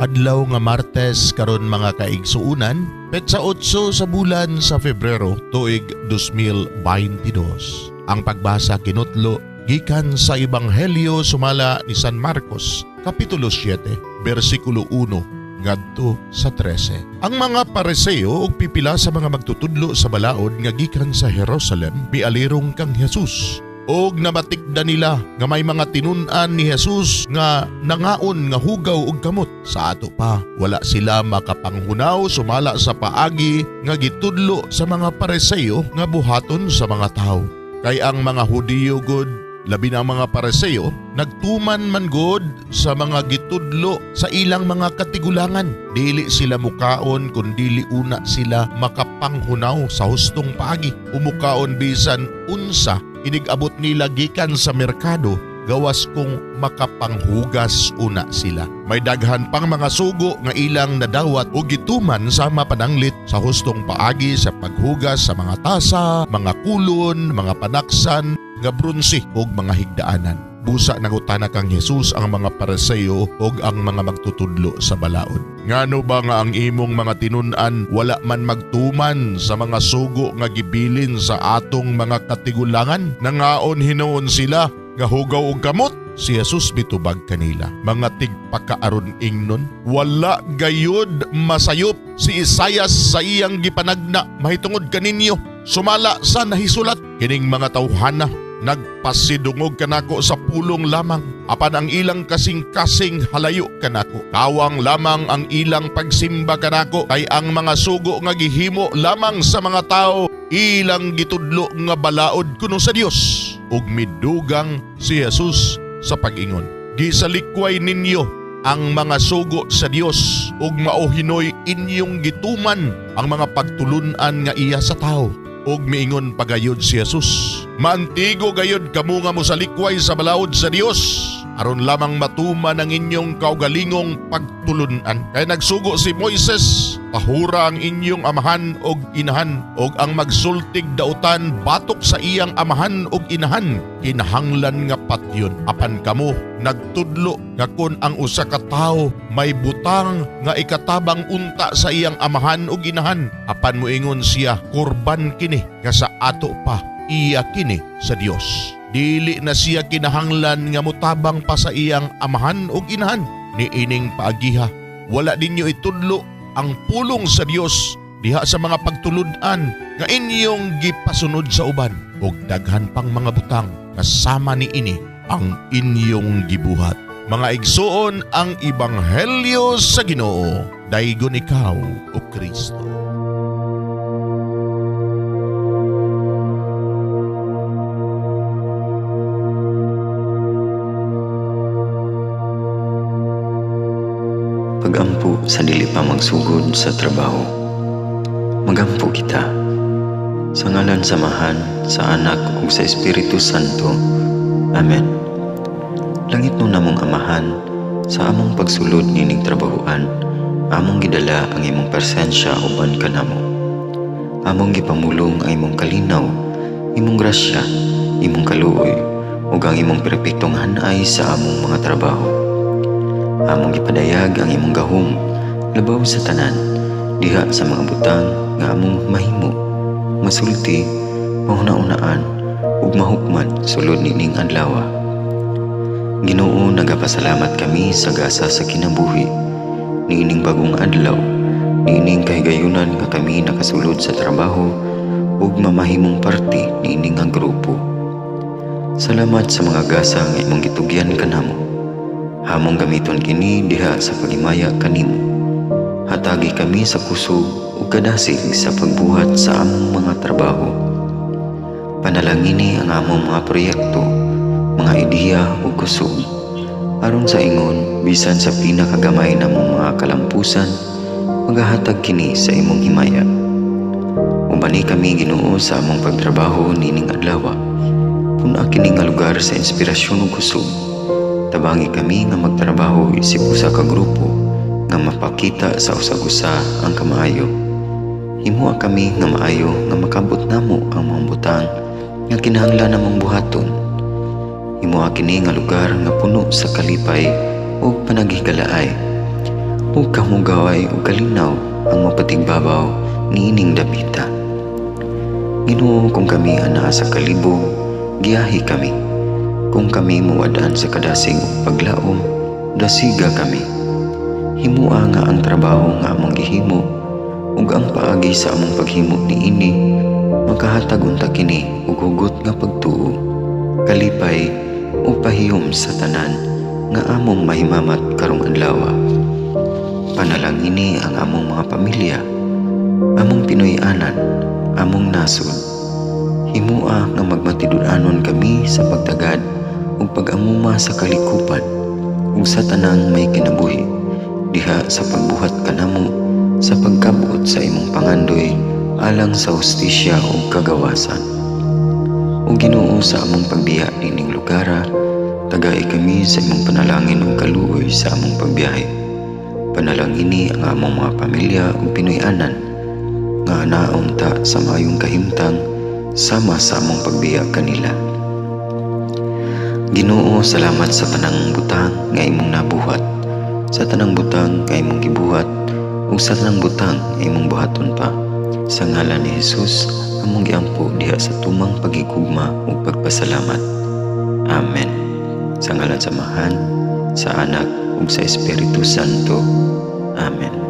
Adlaw nga Martes karon, mga kaigsuunan, petsa 8 sa bulan sa Febrero, tuig 2022. Ang pagbasa kinutlo gikan sa Ebanghelyo sumala ni San Marcos, Kapitulo 7, bersikulo 1 ngadto sa 13. Ang mga Pariseo ug pipila sa mga magtutudlo sa balaod nga gikan sa Jerusalem mialirong kang Jesus og namatikda nila nga may mga tinun-an ni Jesus nga nangaon nga hugaw og kamot. Sa ato pa, wala sila makapanghunaw sumala sa paagi nga gitudlo sa mga Pariseo nga buhaton sa mga tawo. Kay ang mga Hudiyo gud, labi na ang mga Pariseo, nagtuman man gud sa mga gitudlo sa ilang mga katigulangan. Dili sila mukaon kun dili una sila makapanghunaw sa hustong paagi. Umukaon bisan unsa inig-abot nila gikan sa merkado, gawas kung makapanghugas una sila. May daghan pang mga sugo nga ilang nadawat o gituman sama pananglit sa hustong paagi sa paghugas sa mga tasa, mga kulon, mga panaksan nga brunsi ug mga higdaanan. Busa nangutana kang Jesus ang mga Pariseo ug ang mga magtutudlo sa balaod. Ngano ba nga ang imong mga tinun-an wala man magtuman sa mga sugo nga gibilin sa atong mga katigulangan? Nangaon hinuon sila nga hugaw og kamot? Si Jesus mitubag kanila, "Mga tigpakaaron ingnon, wala gayud masayop si Isayas sa iyang gipanagna mahitungod kaninyo sumala sa nahisulat: 'Kining mga tawhana nagpasidungog kanako sa pulong lamang, apan ang ilang kasing-kasing halayo kanako. Kawang lamang ang ilang pagsimba kanako, kay ang mga sugo nga gihimo lamang sa mga tao ilang gitudlo nga balaod kuno sa Dios.'" Ug midugang si Jesus sa pag-ingon, "Gisalikway ninyo ang mga sugo sa Dios ug mao hinoy inyong gituman ang mga pagtulun-an nga iya sa tawo." Ug miingon pagayod si Jesus, "Maantigo gayod kamo nga mosalikway sa balaod sa Dios aron lamang matuman ang inyong kaugalingong pagtulun-an. Kay nagsugo si Moises, 'Tahura ang inyong amahan og inahan, og ang magsultig dautan batok sa iyang amahan og inahan kinahanglan nga patyon.' Apan kamo nagtudlo nga kon ang usa ka tawo may butang nga ikatabang unta sa iyang amahan og inahan, apan moingon siya, 'Kurban kini,' nga sa ato pa iya kini sa Dios, dili na siya kinahanglan nga motabang pa sa iyang amahan og inahan. Niining paagiha wala ninyo itudlo ang pulong sa Dios diha sa mga pagtulun-an nga inyong gipasunod sa uban. Ug daghan pang mga butang nga sama niini ang inyong gibuhat." Mga igsuon, ang ebanghelyo sa Ginoo. Daygon ikaw, o Kristo. Pagampo sa dili pa magsugod sa trabaho. Magampo kita. Sa ngalan sa Amahan, sa Anak ug sa Espiritu Santo. Amen. Langitnon namong Amahan, sa among pagsulod nining trabahoan, among gidala ang imong presensya uban kanamo. Among gipamulong ang imong kalinaw, imong grasya, imong kaluoy, ug ang imong perpektong hanay sa among mga trabaho. Among gipadayag ang imong gahom labaw sa tanan diha sa mga butang nga among mahimo, masulti, mahuna-unaan ug mahukman sulod nining adlaw. Ginoo, nagapasalamat kami sa gasa sa kinabuhi niining bagong adlaw, niining kahigayunan nga kami nakasulod sa trabaho ug mamahimong parte niini nga grupo. Salamat sa mga gasa nga imong gitugyan kanamo. Among gamiton kini diha sa paghimaya kanimo. Hatagi kami sa kusog ug kadasig sa pagbuhat sa among mga trabaho. Panalangini ang among mga proyekto, mga ideya ug kusog, aron sa ingon bisan sa pinakagamay namong mga kalampusan, magahatag kini sa imong himaya. Ubani kami, Ginoo, sa among pagtrabaho nining adlaw. Pun-a kini nga lugar sa inspirasyon ug kusog. Tabangi kami nga magtrabaho isip usa ka grupo nga mapakita sa usag-usa ang kamaayo. Himoa kami nga maayo nga makabot namo ang mga butang nga kinahanglan namong buhaton. Himoa kini nga lugar nga puno sa kalipay ug panaghigalaay. Ug kahugaway ug kalinaw ang mapatigbabaw niining dapita. Ginoo, kung kami anaa sa kalibog, giyahi kami. Kung kami mawad-an sa kadasig ug paglaom, dasiga kami. Himua nga ang trabaho nga among gihimo ug ang paagi sa among paghimo niini makahatag unta kini og hugot nga pagtuo, kalipay ug pahiyom sa tanan nga among mahimamat karong adlaw. Panalangini ang among mga pamilya, among Pinoy-anan, among nasod. Himua nga magmatinud-anon kami sa pagtagad ug pag-amuma sa kalikupan ug sa tanang may kinabuhi diha sa pagbuhat kanamo sa pagkab-ot sa imong pangandoy alang sa hustisya ug kagawasan. O Ginoo, sa among pagbiya nining lugara, tagai kami sa imong panalangin ug kaluoy sa among pagbiyahe. Panalangini ang among mga pamilya ug Pinoy-anan nga anaa unta sa maayong kahimtang sama sa among pagbiya kanila. Ginoo, salamat sa tanang butang nga imong nabuhat, sa tanang butang nga imong gibuhat, ug sa tanang butang nga imong buhaton pa. Sa ngalan ni Jesus, among giampo diha sa tumang pagigugma ug pagpasalamat. Amen. Sa ngalan sa Amahan, sa Anak ug sa Espiritu Santo. Amen.